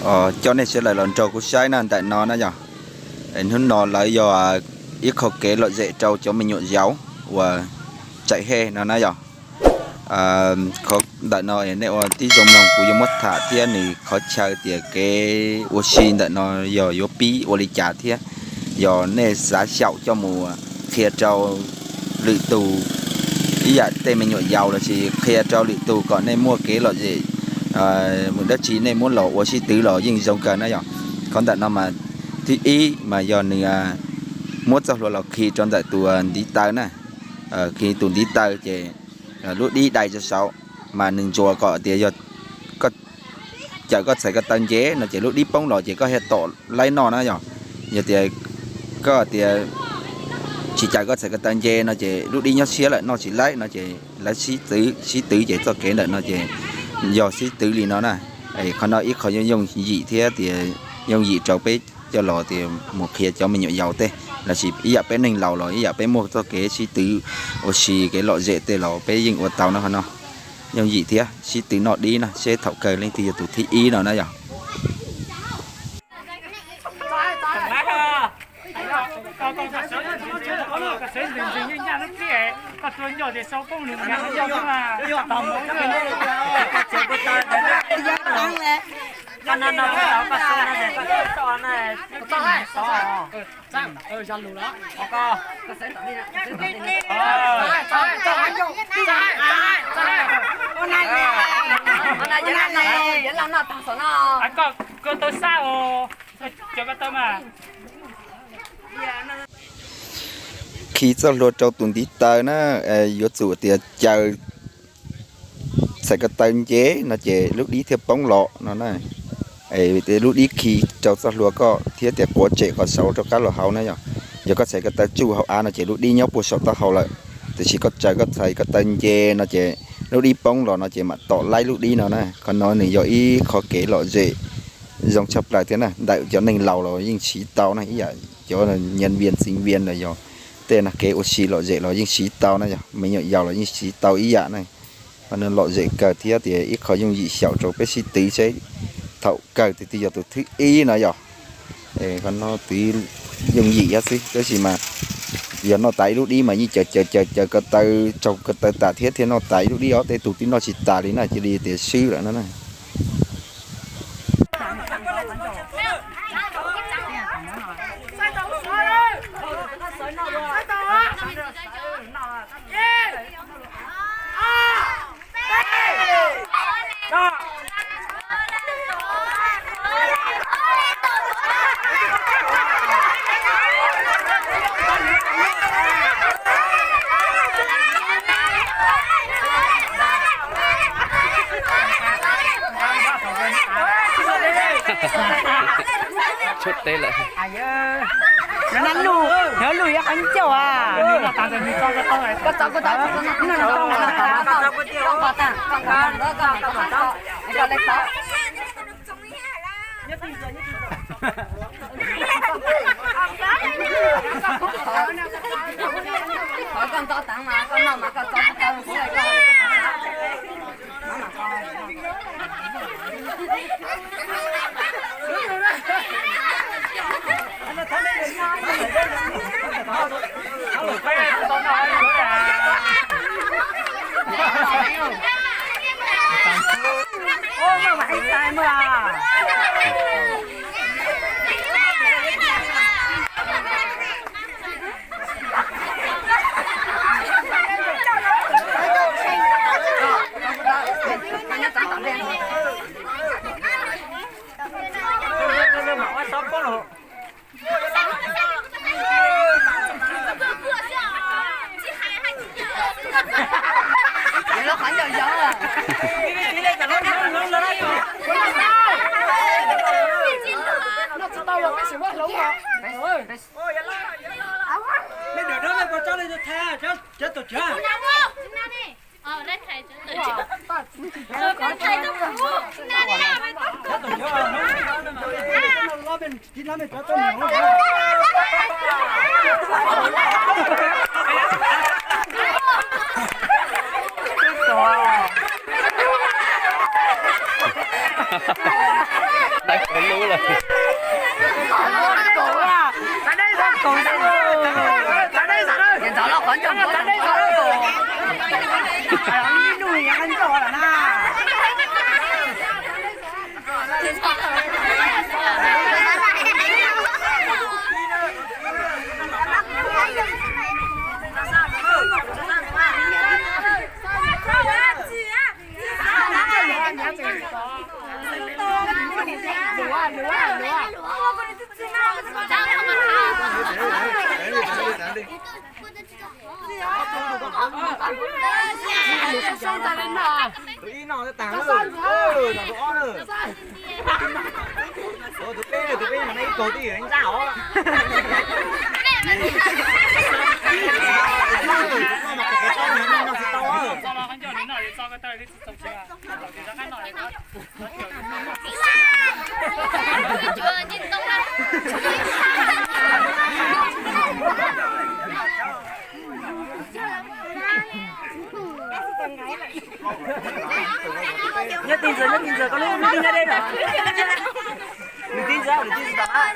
Coj nej sawv daws los nrog kuv saib na ntawm no na yog. Hnub no lawv yog ib qho kev lom zem rau cov me nyuam yaus uas tsaim hej no na yog. Qhov ntawm no nej ua tib zoo mloog kuv yuav muab tham thiab nws qhov chaw tias kev ua si ntawm no yog yuav pib ua li cas thiab yog nej xav xyaum coj mus qhia rau lwm tus ib yam tej me nyuam yaus lossis qhia rau lwm tus kom nej muaj kev lom zem mus dab tsi nej muab los ua sib twv los yeej zoo kawg na yog. Qhov ntawm no mas thib ib mas yog nws muab txoj hlua los khi rau ntawm tus ntiv taw na, khi tus ntiv taw ces lub dib dai rau saud mas nws ntsuas kom tias yog cawm koj txhais ko taw nce no ces lub dib poob los ces koj thiaj tom laib noj na yog. Yog tias koj tias tsis cawm koj txhais ko taw nce no ces lub dib nyob siab lawm noj tsis laib no ces lawv sib twv, sib twv ces txoj kev ntawm no ces yog sib twv li no na. Qhov no ib qho yooj yim thiab tias yooj yim rau peb coj los tias mus qhia cov me nyuam yaus tej lossis ib yam peb neeg laus los ib yam peb muaj txoj kev sib twv ua si kev lom zem tej los peb yeej ua tau na qhov no. Yooj yim thiab sib twv noj dib na seb thaum kawg leej twg yog tus thib ib no na yog. Khi txoj hlua rau tus ntiv taw na, yuav tsum tias caw txhais ko taw nce no ces lub dib thiaj poob los no na. Lub dib khi rau txoj hlua koj thiab tias quav tsem qhov saud rov qab los hauv na yog. Yog koj txhais ko taw tsuj hauv av no ces lub dib nyob puag saum taub hau lawm, tiam sis koj caw koj txhais ko taw nce no ces lub dib poob los no ces mam tom laib lub dib no na. Qhov no nws yog ib qho kev lom zem zoo tshaj plaws thiab na, ntawm cov neeg laus los yeej siv tau na, ib yam cov nyan vias txiv vias los yog tej no kev ua si lom zem los yeej siv tau na yog, me nyuam yaus los yeej siv tau ib yam na. Qhov no lom zem kawg thiab tias ib qho yooj yim xyaum rau peb sib twv seb thaum kawg tus twg yog tus thib ib no yog. Qhov no twb yooj yim thiab xwb tab sis mas yog noj tas ib lub dib mas yeej caw caw caw caw ko taw, tsaug ko taw tas thiab thiaj noj tas ib lub dib os, tej tug twb noj tsis tas li na cia li tias swb lawm no na. Tshub teb lawm. Nab lug, nab lug yog qhov ncauj a. Koj txov kuv tau. Qhov koj nto tav mas koj noj mas koj txov kuv tau. Tawv lub lawm. Tus ib no tag lawm, tus ob na. Tus peb, tus peb mas ib kaug twb ntxab os. Nyob tij ntxawg, nyob tij ntxawg, koj lub lub nyob deb lawm. Nws tij ntxawg, nws tij ntxawg.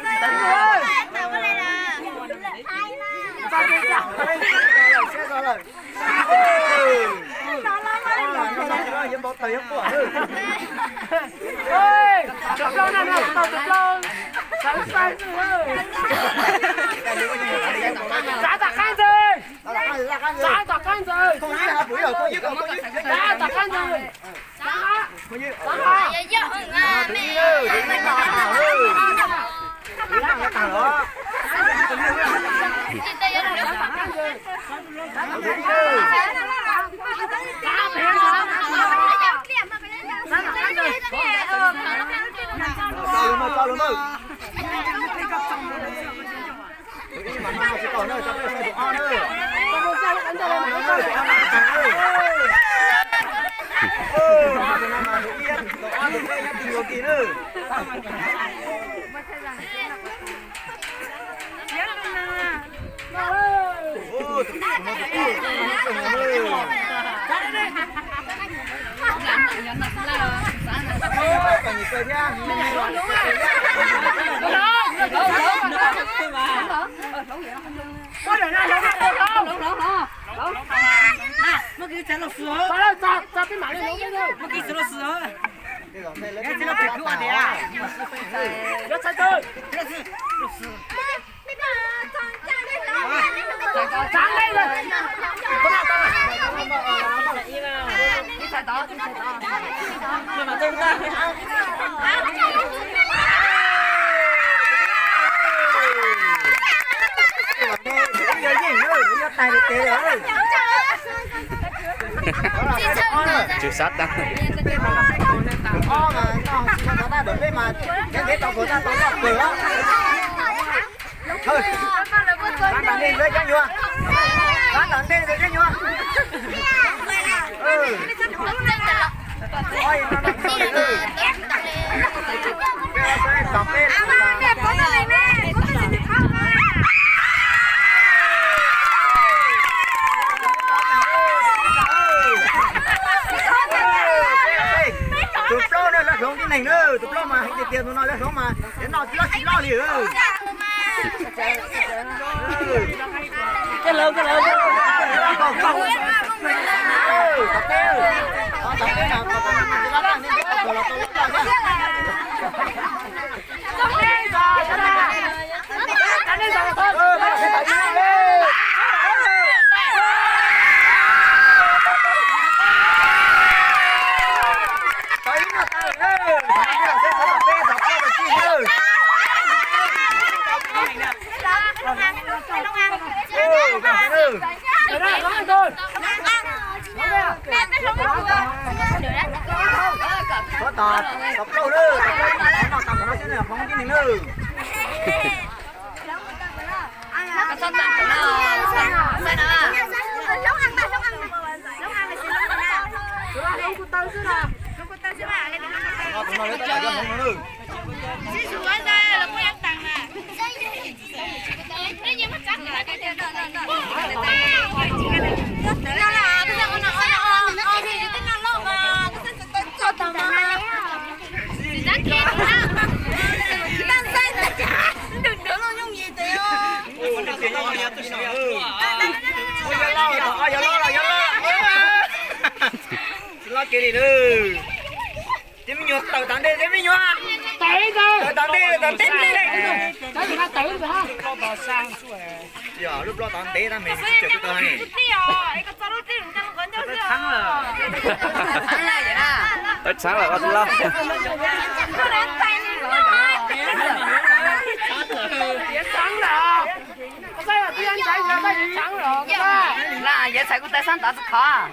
Tsav tom qab ntxawg, tsav tom qab ntxawg, tsav tom qab ntxawg. Tsw sab tag. Tus plaub no lawv hloov tib neeg na, tus plaub mas heev tiag tiag, tus no lawv hloov mas cov no tsis loj tsis loj li. Tos, tos plaub lawm, tos plaub no, tos plaub no xwb, hloov tib neeg lawm. Tej me nyuam tawm tom ntej, tej me nyuam tawm tom ntej, tawm tom ntej. Yog lub plaub tom ntej tab meeg tsis tau ne. Tawm tshaav lawm os tij laug. Yuav txhais kuv taw sab ntawd tsis khov.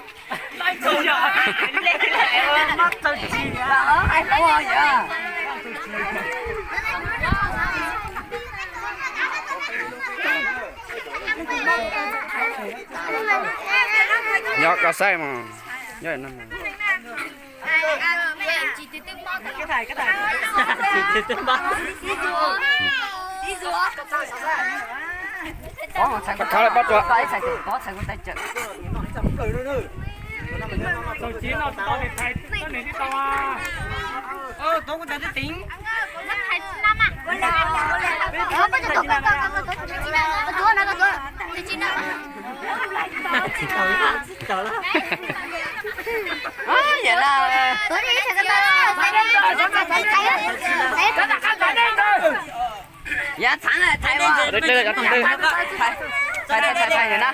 Nyob koj saib mas, nyob no. Khov lawm pob tsuas. Yav txheeb thaiv, thaiv, thaiv, thaiv yam no.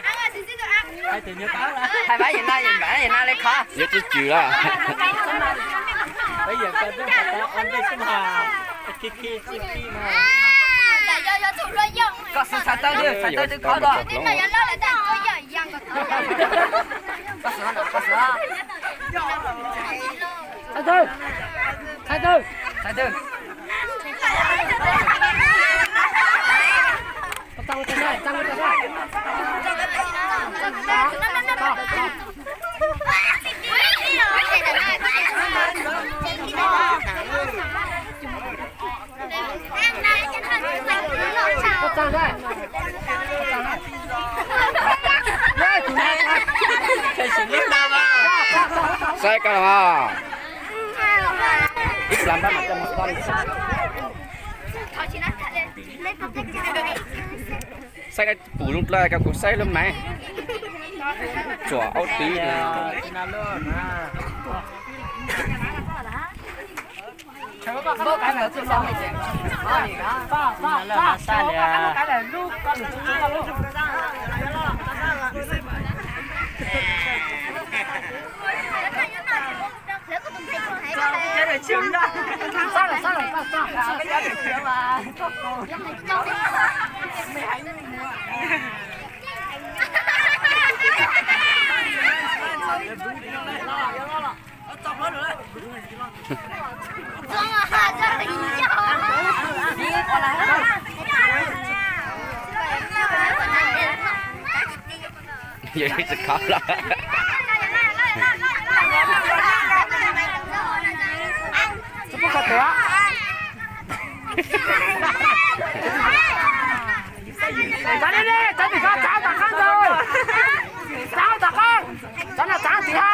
Thaiv pab yam no, yam no li khov. Yuav tsum tsum lawm. Koj xav tawm twg, tawm twg khov tau. Koj xav, koj xav. Thaiv twg, thaiv twg. Saib koj los. Ib plag npab mas coj mus tod. Saib koj pum lub dlawb, koj kuv saib lub maiv. Tsuam aub twv. Yog ib txwm khov los. Tsav li li, tsav tim ko, tsav tom qab ntag. Tsav tom qab, tsav no tsav tim ha.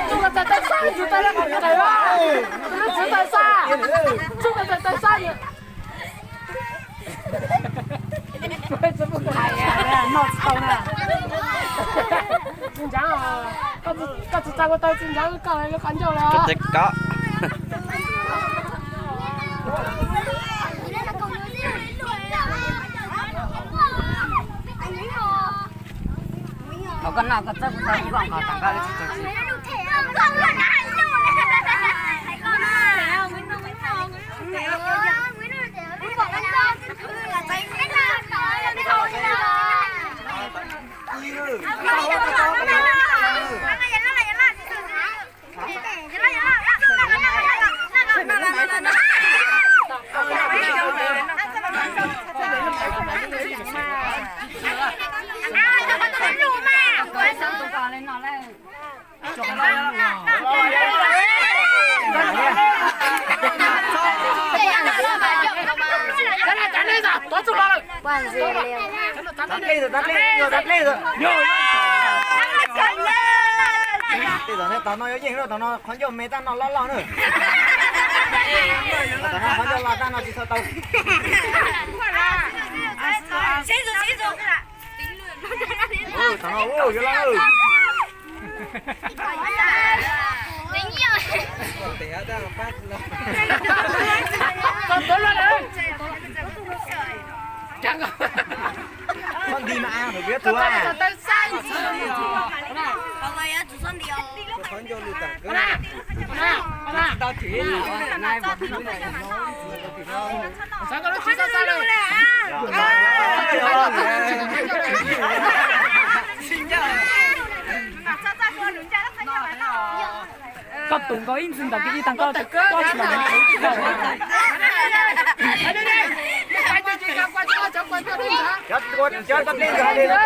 Tsuj ko tawg tawg xaj, tsuj ko tawg tawg xaj, tsuj ko tawg tawg xaj. Noj tsis tau na. Tsis ntsav, koj tsis txav ko taw tsis ntsav koj lub qhov ncauj los. Koj tsis kov. Thaum koj noj koj txawb kuv tau ib kooj qos tas nqaj wb tsis tau tsis. Tej zaum tom no yuav yeej, tom no qhov ncauj me tab no loj loj na. Tom no qhov ncauj loj tab no tsis txhob tau. Ub, thaum no ub yuav loj lawm. Txhob nti mas, thaum kuv yuav tuag. Koj tus nkaus ib ntxwg ntawm koj ib tag koj tsis los. Cov dlej ntawd hais li no.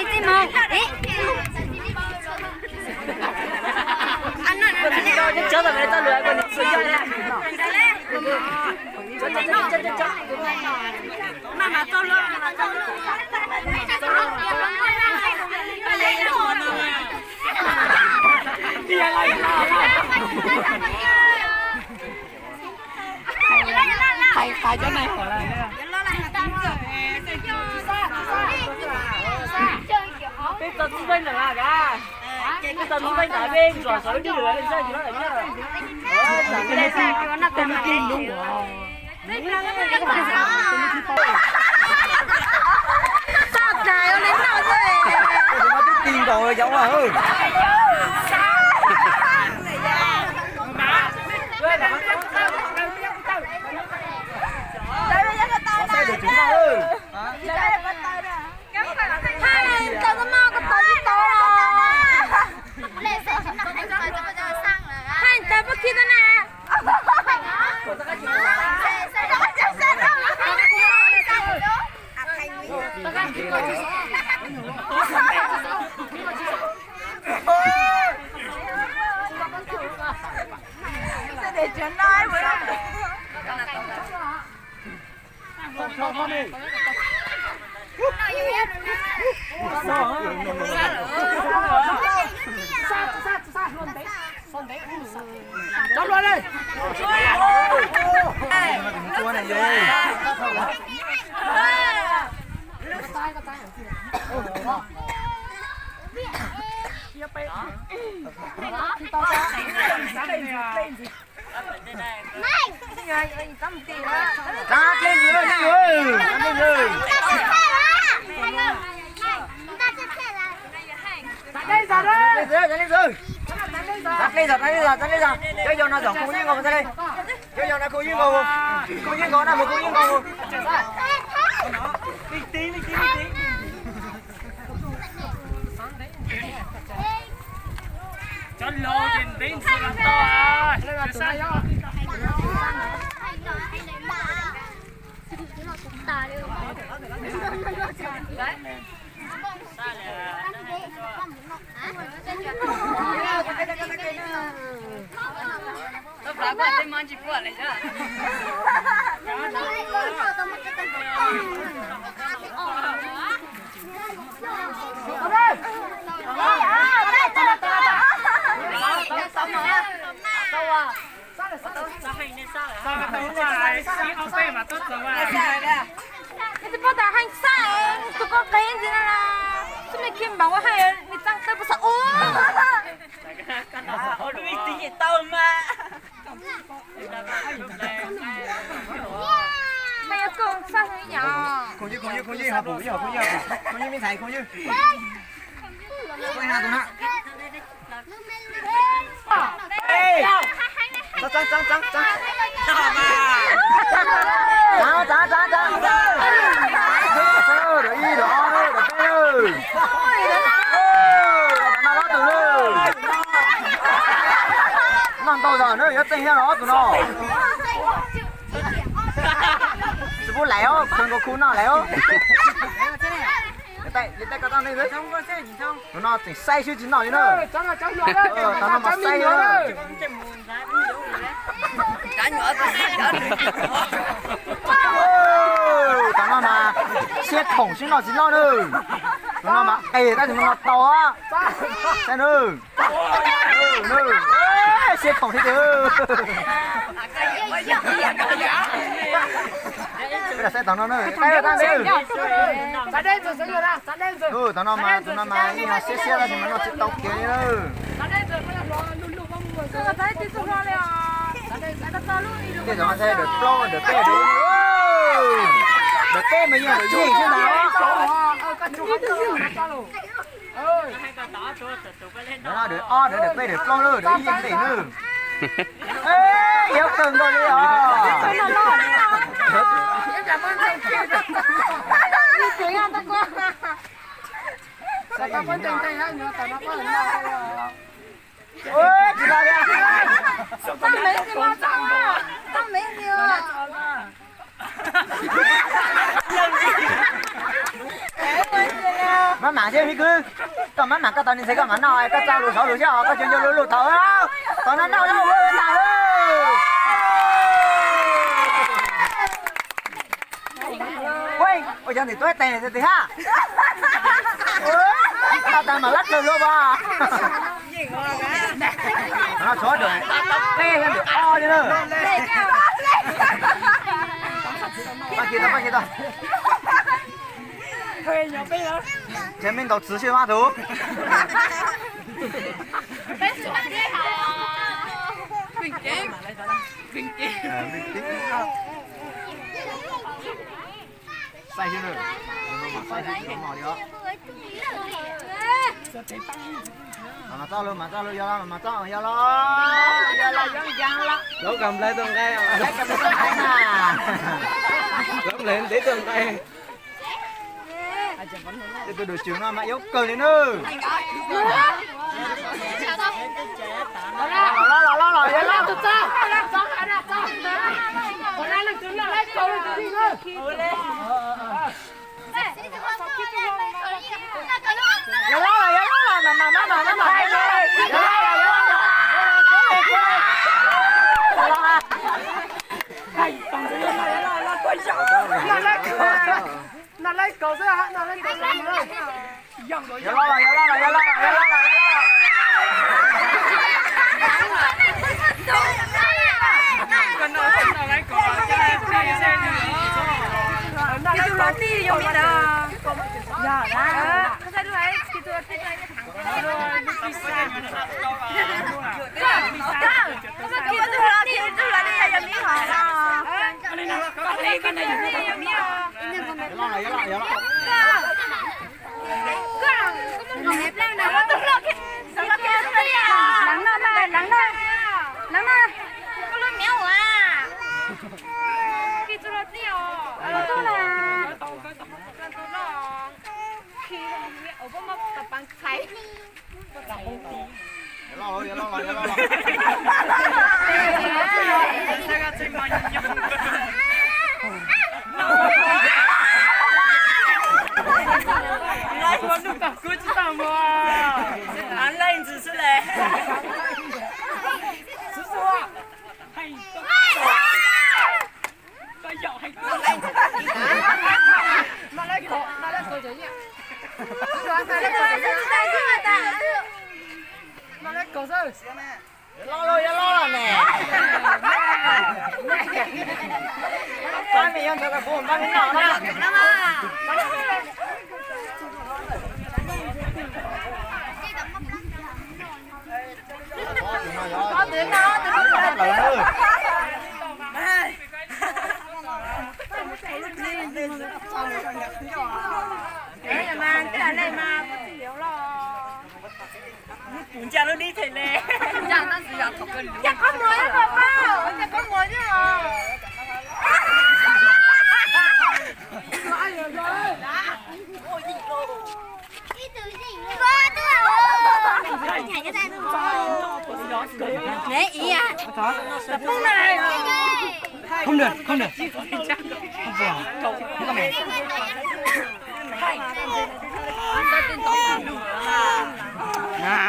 Ib txij moo. Hais qhia cov neeg hauv lawm. Peb tau tub npeej ntawm lawm, peb tau tub npeej ntawm peb ntsuam saum lub dwj lawm, ntsaj yus lawm nyob. Txaj tas ua li no xwb. Twb ti nkaus cov ua. Saib tus tswv noj. Hais tawm koj maj koj tau tsis tau. Hais tawm pab khi tau na. Rab dlej ntxwg, dlej ntxwg, rab dlej ntxwg. Rab dlej ntxwg, rab dlej ntxwg, rab dlej ntxwg, rab dlej ntxwg. Cov yau no tsom khoo yeej nkaus mus txog li. Cov yau no khoo yeej nkaus, khoo yeej nkaus no mus, khoo yeej nkaus mus. Cov laus ces ntev ntxwv los tau. Nws tsis paub tas heej xaj, nws tus koj qev ntxiv no na. Xub me khi npaum ua heej, nws txaj tawb puas xav ua. Mas yog koj xaj ib yam. Khoo ywg, khoo ywg, khoo ywg, khoo ywg, khoo ywg, khoo ywg, me ntxhais, khoo ywg. Noj ntau zog na, yuav txeeg zog los tus no. Tsis pub laiv os, kawg nkaus khu noj laiv os. Tus no tseem saib xwb tsis noj li na. Tus no mas saib xwb na. Tus no mas siab khoom xwb noj tsis loj na. Tus no mas qis tab sis mas noj tau. Saib na. Siab khoom thiab tiag. Peb los saib tom no na. Tom no mas, tom no mas yeej ho siab siab tab sis mas noj tsis tau kiag li na. Tej zaum ntshai dawm plaub dawm peb, dawm peb mas yog dawm yeej xwb ntag. Dawm ob, dawm peb, dawm plaub lawm, dawm ib yeej ntev na. Yuav kawg nkaus li os. Tsis los li. Maj mam thiab Vib Kwv, koj maj mam koj tau ni ntxhe koj mam noj, koj txaj lus saud lus xyov koj cov nco lus lus thaum tom no noj lawm ntag. Ua cov ntxim tuab tes tiag tiag ha. Noj tas mas lab kawg luaj as. Tshuav dawm peb thiab dawm ob li na. Pab kiag tau, pab kiag tau. Ces me ntaus txwv xwb mas tus. Saib xwb na, saib xwb tsis tau noj li os. Mas txoj lus, mas txoj lus, yog los mas txoj, yog los, yog los, yog los. Lawv kam nplawv tuaj nqaij, lawv kam nplawv tuaj nqaij na. Lawv nplawv ntev tuaj nqaij. Tej tus dum tswm no mas yuav kawg li na. Los los los los, yog los. Yog los, yog los, mas mas mas mas mas, yog los, yog los. Noj lawv kaus xwb, noj lawv kaus xwb. Yog los, yog los, yog los, yog los, yog los. Kis tus los tij yog li ntawd. Yog na. Kis tus los tij, tus los tij yog li hov. Leev noj na, leev na, leev na. Kis tus los tij os. Leev noj na. Yog los, yog los, yog los, yog los. Leej ntxwv xwb le. Los los, yog los los ne. Pab me yog ntawd kuv pab me noj na. Mas tej lej mas kuj tsis yuav los. Cas lub dib them le. Cas qhov muag ib pab pab, cas qhov muag thiab os. Không được, không được. Không được. Không được.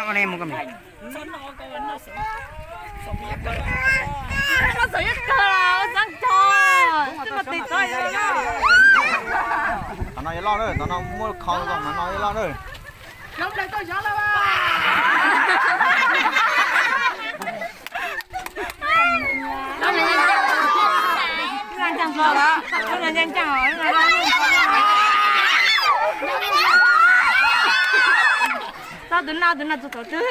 Ua li mus kom mem. Tom no yuav loj na, tom no muab kho zoo mas no yuav loj na. Txhob tus no, tus no txog thaum twg.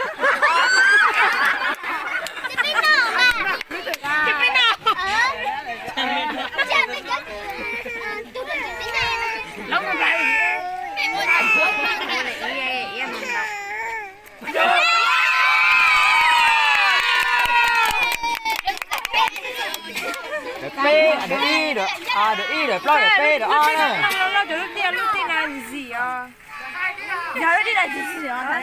Dawm peb, dawm ib, dawm, dawm ib, dawm plaub, dawm peb, dawm ob na. Lub tiaj, lub tiaj na ntxim os. Yog lub tiaj na ntxim os.